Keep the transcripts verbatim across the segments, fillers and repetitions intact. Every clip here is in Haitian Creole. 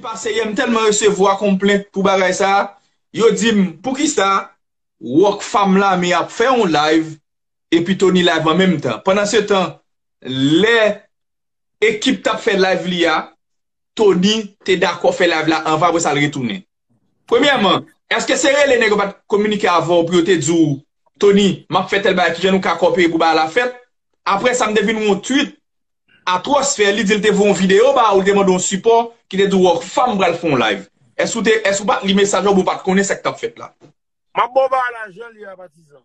Pase yè, m tèlman resevwa konplent pou bagay sa a. Yo di m, poukisa Rockfam Lame ap fè yon live epi Tony live an menm tan? Pandansetan, lè Ekip t ap fè live li a, Tony te dakò fè live la anvan, apre sa l retounen. Premyèman, èske se rele nèg yo pa t kominike avè w pou yo te di w, Tony, m ap fè tèl bagay, kijan nou ka kowopere pou bagay la fèt? Apre sa, m te vin wè yon tweet Atwòs fè, li di l te voye yon videyo ba ou, li te mande yon sipò, ki te di w Rockfam pral fè yon live. Èske w te, èske w pa t li mesaj la oubyen w pa t konnen sa k t ap fèt la? M ap ba w bagay la jan l ye a, patizan.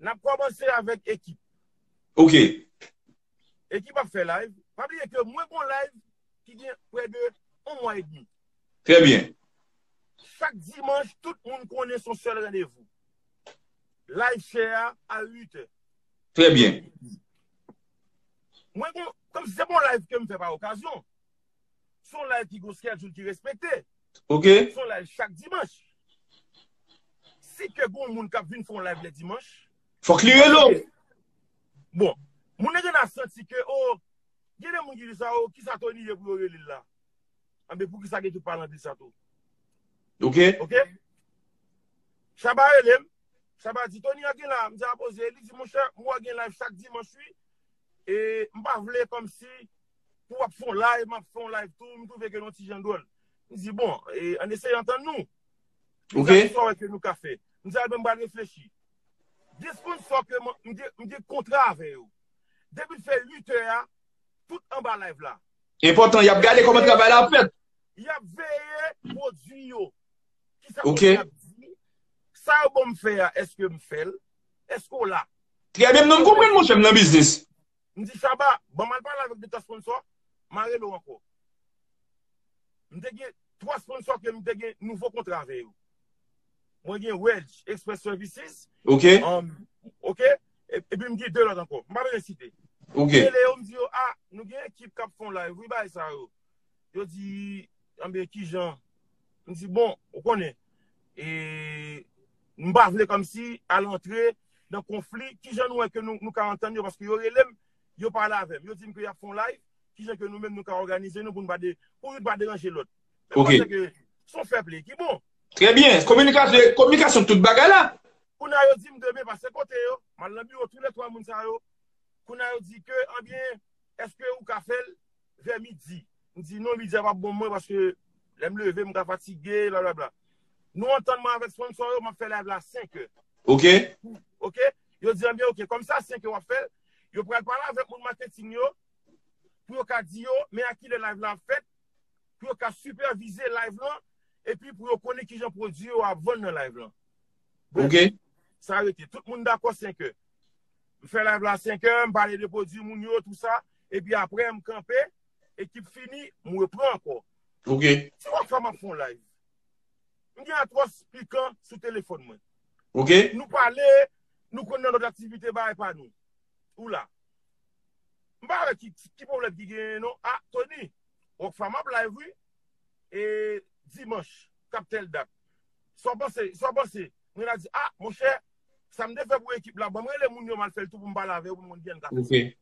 N ap kòmanse avèk Ekip. Ok. Ekip ap fè live. Pa bliye ke mwen gon live ki gen prè de yon mwa edmi. Trè byen. Chak dimanch, tout moun konnen se yon sèl randevou. Live share a, a uit è. Trè byen. Mwen gon, kòmsi se pa yon live ke m fè pa okazyon. Se yon live ki gon schedule ki respekte. Ok. Se yon live chak dimanch. Si ke gon moun k ap vin fè yon live lè dimanch, fòk li rele w. Bon, moun nan genlè santi ke, o, gen de moun ki di sa, o, kisa Tony ye pou yo rele l la? Anben, poukisa gen tout pale anpil sa tou? Ok. Ok? Shabba rele m. Shabba di, Tony, an gen la. M di, a poze. Li di, monchè, m wè w gen live chak dimanch, wi. E m pa vle kòmsi pou w ap fè yon live, m ap fè yon live tou, m twouve ke l yon ti jan dwòl. M di, bon, e, ann eseye antann nou. M di, ok, sa w wè ke nou ka fè? M di, a, ben, m pral reflechi. Gen sponsò ke m, m gen, m gen kontra avè yo. Depi l fè uit è a, tout anba live la. Enpòtan, y ap gade kòman travay la ap fèt. Y ap veye pwodui yo. Kisa pwodui ap di? Sa yo ban m fè a, èske m fè l? Èske w la? Trè byen, m nan m konprann, monchè, m nan biznis. M di, Shabba, ban m al pale avèk de twa sponsò, m a rele w ankò. M te gen twa sponsò ke m te gen nouvo kontra avè yo. Mwen gen Wedge Express Services. Ok. Um, ok. E- Epi m gen de lòt ankò. M pa bezwen site. Ok. M rele yo, m di yo, a, nou gen ekip k ap fè yon live, wi, bagay sa yo. Yo di, anben, kijan? M di, bon, ou konnen, e, m pa vle kòmsi al antre nan konfli, kijan nou wè ke nou, nou ka antann yo, paske yo rele m, yo pale avè m, yo di m ke y ap fè yon live, kijan ke nou menm nou ka òganize nou pou nou pa de, pou youn pa deranje lòt. Men m panse ke se yon fair play ki bon. Trè byen. Kominikasyon, kominikasyon tout bagay la. Kounye a yo di m demen pase kote yo, m al nan biwo tou lè twa moun sa yo. Kounye a yo di ke, anbyen, èske ou ka fè l vè midi? M di non, midi a p ap bon mwen paske lè m leve, m ka fatige, blablabla. Nou antann mwen avèk sponsò yo, m ap fè live la senk è. Ok. Ok? Yo di, anbyen, ok, kòm se a senk è w ap fè l, yo pral pale avèk moun maketing yo, pou yo ka di yo, men a kilè live la ap fèt, pou yo ka sipèvize live lan, epi pou yo konnen kijan pwodui yo ap vann nan live lan. Brèf, ok, sa rete. Tout moun dakò senk è. M fè live la senk è, m pale de pwodui moun yo, tou sa, epi apre m kanpe, ekip fini, m repran ankò. Ok. Ti Rockfam ap fè yon live. M gen Atwòs Pikan sou telefòn mwen. Ok. Nou pale, nou konn nan lòt aktivite bagay pa nou. Ou la. M pa wè ki, ki pwoblèm ki genyen non. A, Tony, Rockfam ap live wi. E dimanch, k ap tèl dat. Sa w panse? Sa w panse? Mwen la di, a, monchè, sa m te fè pou ekip la, ban m rele moun yo, m al fè l tou pou m pale avè yo, pou m konn kijan n ka fè sa. Ok.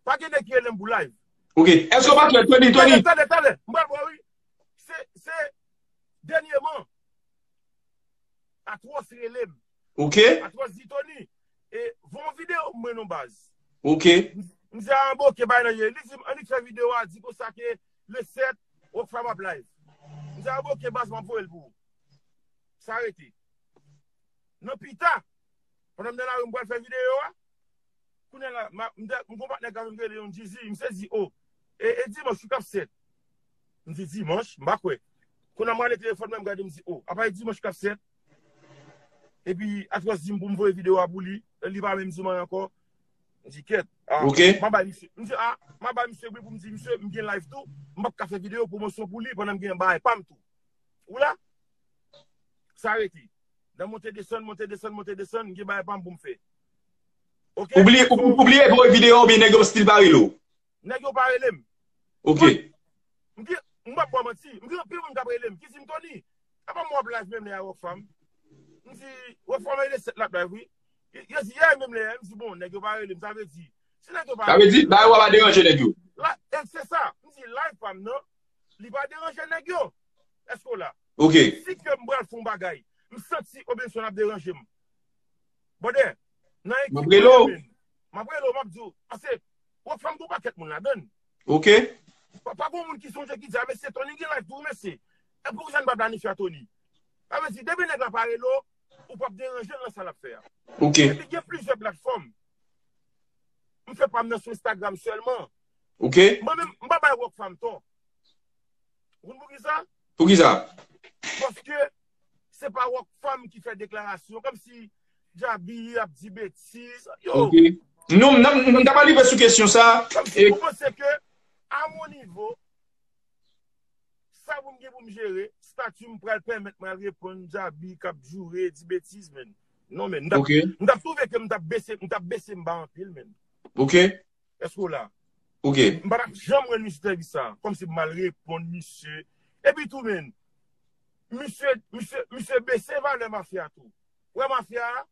Pa gen nèg ki rele m pou live. Ok. Èske w pa kwè, Tony, Tony? Tande, tande, tande. M pral ba w, wi. Se, se dènyèman, Atwòs rele m. Ok. Atwòs di, Tony, e, voye yon videyo pou mwen non baz. Ok. M, m di, a, bon, ok, bay nan ye. Li di m, annik fè videyo a, di konsa ke le sèt, Rockfam ap live. M di, a, bon, ok, baz, m ap voye l pou ou. Sa rete. Nan pita, pandan m nan lari, m pral fè videyo a. Kounye a la, m a- m de- m gon patnè k ap rele yon Jeezy, misye di, o, e, e dimanch wi k ap sèt. M di, dimanch? M pa kwè. Kounye a m rale telefòn mwen, m gade, m di, o, apa e dimanch k ap sèt? Epi Atwòs di m pou m voye videyo a pou li, li pa menm di m anyen ankò. M di, kèt, a, ok, m a bay misye. M di, a, m a bay misye wi pou m di misye, m gen live tou, m p ap ka fè videyo pwomosyon pou li pandan m gen bagay pa m tou. Ou la? Sa rete. Nan monte desann, monte desann, monte desann, m gen bagay pa m pou m fè. Ok? Ou bliye, ou, ou bliye voye videyo oubyen nèg yo still pa rele w? Nèg yo pa rele m. Ok. Mwen, m gen, m p ap ba w manti, m gen anpil moun k ap rele m, ki di m, Tony, apa m w ap live menm lè a Rockfam? M di, Rockfam e le sèt l ap live wi. Yo, yo di, yè menm lè a, m di, bon, nèg yo pa rele m, sa vle di, si nèg yo pa rele m, sa vle di, bagay yo pa deranje nèg yo. La, e se sa, m di, live pa m nan, li pa deranje nèg yo. Èske w la? Ok. Si ke m pral fè yon bagay, m santi Obenson ap deranje m. Brother, nan ekip mwen, men, m ap rele w, m ap di w, pase, Rockfam gen yon pakèt moun ladan l. Ok. Pa, pa gen moun ki sonje ki di, a, mesye, Tony gen live tou, mesye. E poukisa n pa planifye a Tony? Sa vle di, depi nèg la pa rele w, ou p ap deranje l nan sa l ap fè a. Ok. Epi gen plizyè platfòm. M fè pa m nan sou Instagram sèlman. Ok. Mwen menm, m pa bay Rockfam tò. Ou konn poukisa? Poukisa? Paske se pa Rockfam ki fè deklarasyon, kòmsi Djaby ap di betiz. Yo. Ok. Non, m, m, m ta pral rive sou kesyon sa. Kòmsi e ou panse ke, a mon nivo, sa pou m gen pou m jere, stati m pral pèmèt mwen al reponn Djaby k ap joure, di betiz, men. Non, men. M t ap, ok, m t ap twouve ke m t ap bese, m t ap bese m ba anpil, men. Ok. Èske w la? Ok. M pa t ap janm rann misye sèvis sa. Kòmsi m al reponn misye. Epi tou, men, misye, misye, misye bese valè mafya tou. Ou wè mafya a,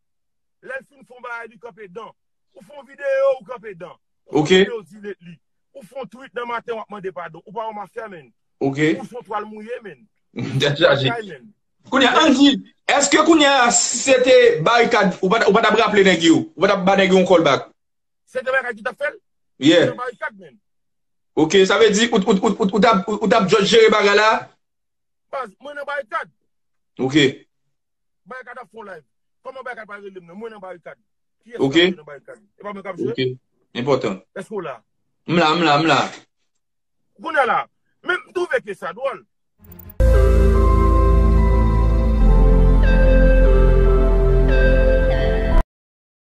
lè l fin fè yon bagay, li kanpe dan. Ou fè yon videyo, ou kanpe dan. Ou fè yon videyo, ou delete li. Ou fè yon tweet nan maten, w ap mande padon. Ou pa wè mafya, men. Ok. Ou se yon twal mouye, men. Tèt chaje. Bagay, men. Kounye a, ann di, èske kounye a, si se te Barikad, ou pa t, ou pa t ap raple nèg yo? Ou pa t ap ba nèg yo yon callback? Se te Barikad ki t ap fè l? Yeah. Se te Barikad, men. Ok, sa vle di, ou, ou, ou, ou, ou t ap, ou t ap just jere bagay la? Baz, mwen nan Barikad. Ok. Barikad ap fè yon live. Kòman Barikad pa rele m nan? Mwen nan Barikad. Kiyès ki ap jwe nan Barikad? E pa mwen k ap jwe? Ok. Enpòtan. Èske w la? M la, m la, m la. Kounye a la, men m twouve ke sa dwòl.